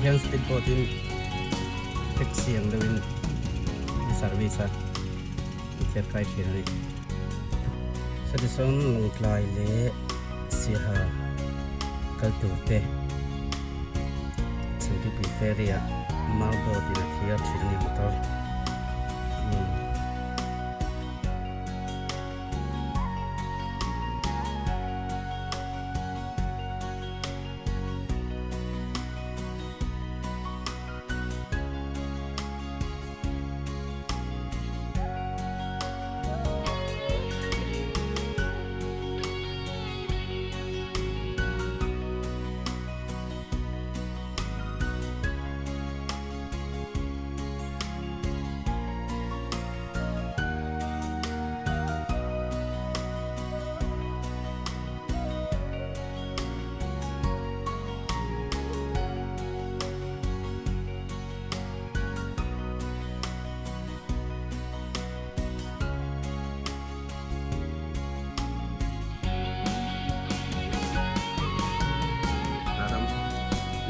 Tihian speed boat in taxi ang deuhin an service a, an thiar kai thin a ni. Chutichuan Lawngtlai leh Siaha kal tur te Chhimtupui ferry ah mau boat in a thiar thin a ni motor.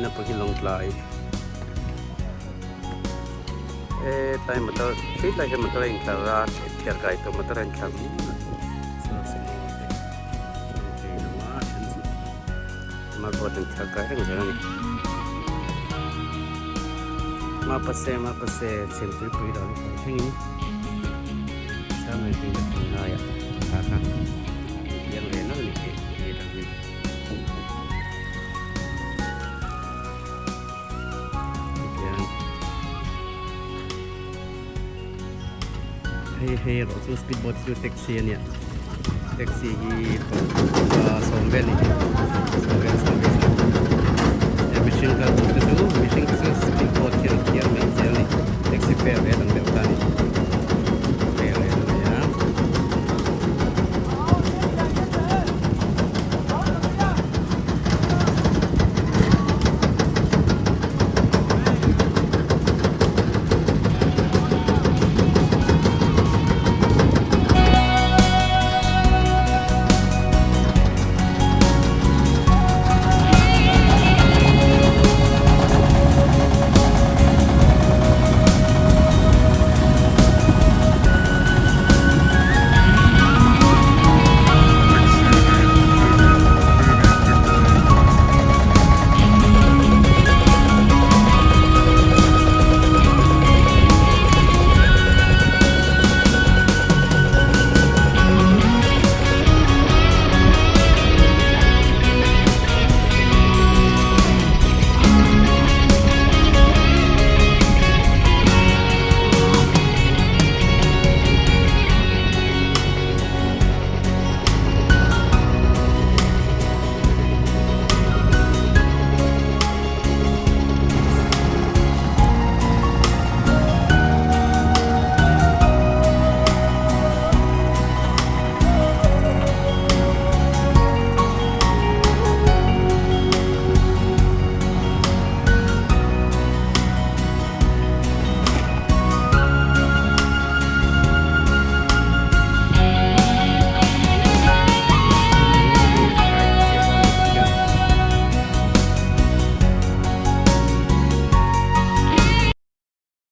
Naupang hi Lawngtlai e tlai motor khi tlai hian motor a intlar a thiar kai tawh motor a intlar Marboat in thar kai reng zel a ni. Mapase mapase chhimtui pui lo ni thei thlengin Samuel pui na thing laiah thla kha piang ve nawlh a ni tih a hriat ang hi. Tihian hei hei erawh chu speed boat chu taxi a nia taxi hi sawm vel a ni.